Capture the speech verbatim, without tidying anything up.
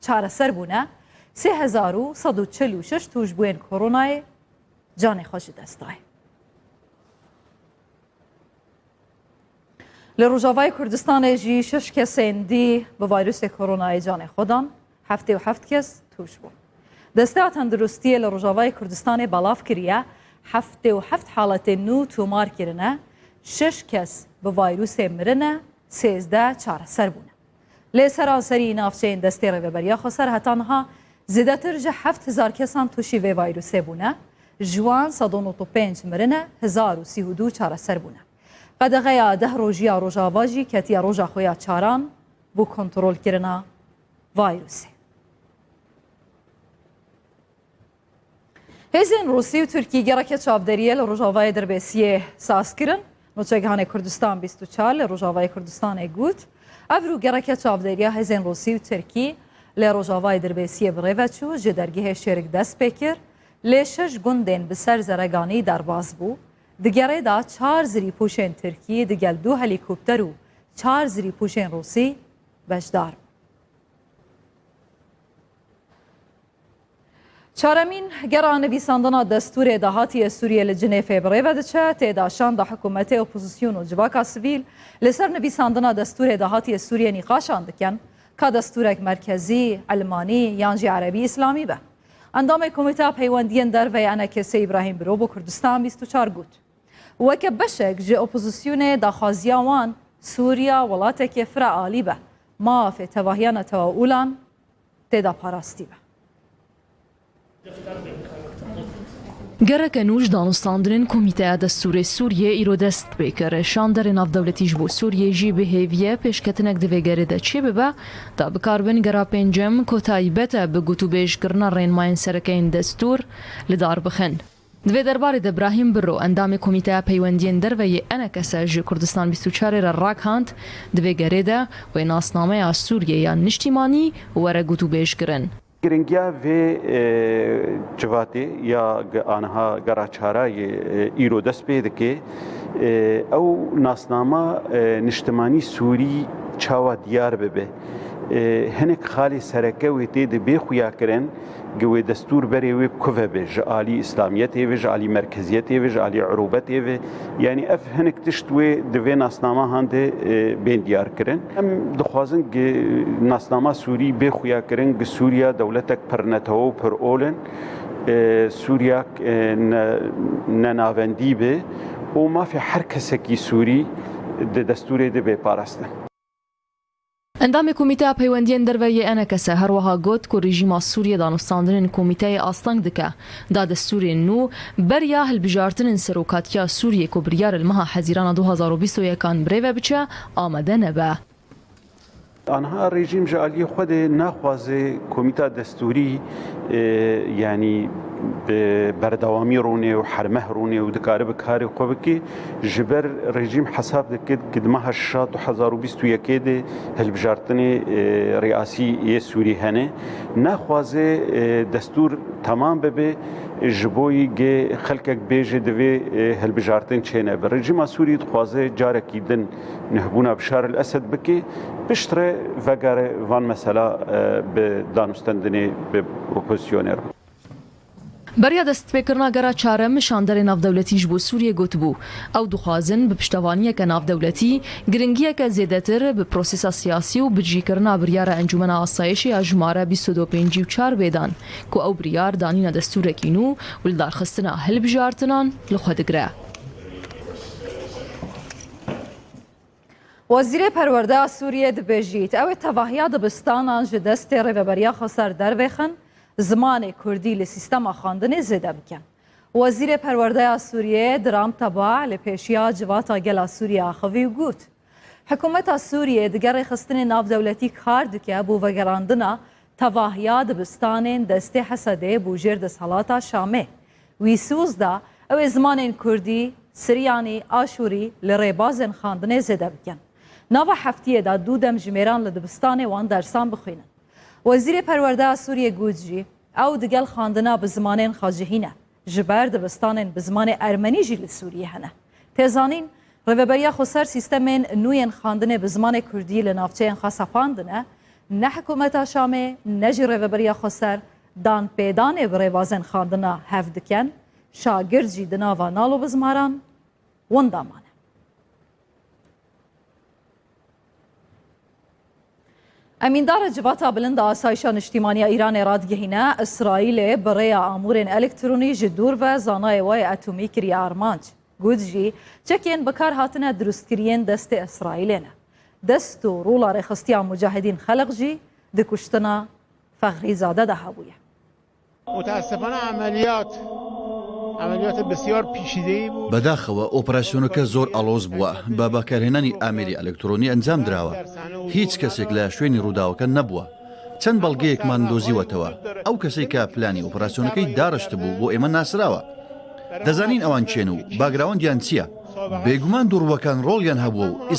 çareser bûne, sê hezar û sed û çil û şeş tûşbûyên koronayê canê xwe ji dest daye. Li Rojavayê Kurdistanê jî şeş kesên dî bi vayrusê koronayê canê xwe dan, heftê û heft kes tûş bûn. Desteya Tenduristiyê li Rojavayê Kurdistanê belav kiriye, heftê û heft haletên nû tomar kirine, şeş kes bi vayrusê mirine, sêzdeh çareser bûne. Lê seranserî navçeyên destê Rêveberiya Xweser heta niha zêdetir ji heft hezar kesan tûşî vê vayrusê bûne, ji wan sed û nod û pênc mirine, hezar û sî û du çareser bûne. Qedexeya deh rojiya Rojava jî ketiye roja xwe ya çaran bo kontrolkirina vayrusê. Hêzên Rûsî û Tirkî gereke çavdêriyê li Rojavayê Dirbêsiyê saz kirin. Nûçegihanê Kurdistan bîst û çar li Rojavayê Kurdistanê got, ev rû gereke çavdêriya hêzên Rûsî û Tirkî li Rojavayê Dirbêsiyê bi rê ve çû, ji dergehê Şêrik dest pê kir, lê şeş gundên bi ser Zereganî derbas bû. Di gerê de çar zirîpûşên Tirkî digel du helîkopter û çar zirîpûşên Rûsî beşdar bûn. Çaremîn gera nivîsandina destûrê dahatiyê Sûriyê li Cinêfê bi rê ve diçe, tê de şanda hikûmetê, opozîsyon û civaka sivîl li ser nivîsandina destûrê dahatiyê Sûriyê nîqaşan dikin, ka destûrek merkezî, elmanî yan jî erebî îslamî be. Endamê Komîteya Peywendiyên Derve yê ENKSê Îbrahîm Biro bo Kurdistan bîst û çar got, weke beşek ji opozîsyonê daxwaziya wan Sûriya welatekê firalî be, mafê tevahiya netewa olan tê de parastî be. Gereke nû ji danûstandinên Komîteya Destûrê Sûriyê îro dest pê kir. Şanderê navdewletî ji bo Sûriyê jî bi hêviye pêşketinek di vê gerê de çêbibe, da bikarbin gera pêncem ku taybet e bi gotûbêjkirina rênmayên sereke yên destûr li dar bixin. Di vê derbarê de Brahîm Birro, endamê Komîteya Peywendiyên Derve yê ENKS ji Kurdistan bîst û çar ê re ragihand, di vê gerê de wê nasnameya Sûriyê ya niştîmanî were gotûbêjkirin. Giringiya vê, e, civatê ya ge-, aniha gera çara yê, e, îro dest pê dike, e, ew nasnama, e, niştimanî Sûrî çawa diyar bibe. E, hinek xalê sereke wê tê de bê xuya kirin, gi wê destûr berê wê bi ku ve be, ji alî îslamiyetê ve, ji alî merkeziyetê ve, ji alî urûbetê ve. Yanî ev hinek tişt wê di vê nasnama han de, e, bên diyar kirin. Em dixwazin gi nasnama Sûrî bê xuya kirin, gi Sûriya dewletek pirnetewe û pirol in, e, Sûriyak, e, ne, nenavendî be û mafê her kesekî Sûrî di destûrê de bê parastin. Endamê Komîteya Peywendiyên Derve yê ENKS her wiha got ku rejîma Sûriyê danûstandinên komîteyê asteng dike, da destûrên nû beriya hilbijartinên serokatiya Sûriyê ku biryar li meha Hezîrana du hazar û bîst û yekan bi rê ve biçe, amade nebe. Anha rejîm ji aliyê xwe de naxwaze komîta destûrî, e, yanî bi berdewamî rûnê û hermeh rûnê û dikare bi karê xwe bike. Ji ber rejîm hesab dike, ki di meha şeşa du hezar û bîst û yekê de hilbijartinê, e, riyasî yê Sûrî hene. Naxwaze, e, destûr temam bibe, ji bo yî ge xelkek bêje divê, e, hilbijartin çênebe. Rejîma Sûrî dixwaze carekî din nihbûna Bişar el Esed bike, piştre vegere van mesela, e, bi danûstendinê bi opozisyonê re. Beriya destpêkirina gera çarem şanderê navdewletî ji bo Sûriyê gotibû, ew dixwazin bi piştevaniyeke navdewletî, giringiyeke zêdetir bi prosesa siyasî û bicîkirina biryara Encûmena Asayişê ya jimare bîst û du pêncî û çar bêdan, ku ew biryar danîna destûrekî nû û lidarxistina hilbijartinan li xwe digire. Wezîrê Perwerdeya Sûriyê dibêjît, ew ê tevahiya dibistanan ji destê Rêveberiya Xweser dervêxin, zimanê kurdî li sîstema xwendinê zêde bikin. Wezîrê Perwerdeya Sûriyê Diram Teba li pêşiya Civata Gela Sûriyê axivî û got, Hikûmeta Sûriyê digel rêxistinên navdewletî kar dike bo vegerandina tevahiya dibistanên destê Hesedê bo jêr desthilata Şamê. Wî soz da ew ê zimanên kurdî, siryanî, aşûrî li rêbazên xwendinê zêde bikin. Nava heftiyê de du dem ji mêran li dibistanê wan dersan bixwînin. Wezîrê Perwerdeya Sûriyê got jî, ew digel xwendina bi zimanên xwe cihî ne. Ji ber dibistanên bi zimanê ermenî jî li Sûriyê hene. Tê zanîn, Rêveberiya Xweser sîstemên nû yên xwendinê bi zimanê kurdî li navçeyên xwe sepandine, ne hikûmeta Şamê ne jî Rêveberiya Xweser danpêdanê bi rêbazên xandina hev dikin, şagird jî di nava nal û bizmaran winda mane. Emîndara Civata Bilind a Asayişa Niştîmaniya Îranê radigihîne, Îsraîlê bi rêya amûrên elektronî ji dûr ve zanayê wê atomî kiriye armanc. Got jî, çekên bi kar hatine dirustkiriyên destê Îsraîlê ne. Dest û rola rêxistiya Mucahidîn Xelq jî di kuştina Fexrîzade de hebûye. متاسفانه عملیات عملیات بسیار پیچیده‌ای بود. بەداخەوە ئۆپەراسیۆنەکە زۆر ئاڵۆز بووە، بە بەکارهێنانی ئامێری ئەلکترۆنی ئەنجام دراوە. هیچ کەسێک لە شوێنی ڕووداوەکە نەبووە. چەند بەڵگەیەکمان دۆزیوەتەوە. ئەو کەسەی کە پلانی ئۆپەراسیۆنەکەی دارشت بوو بۆ ئێمە ناسراوە. دەزانین ئەوان چێن و باگراوەندیان چییە. بێگومان دووڕووەکان ڕۆڵیان هەبووە و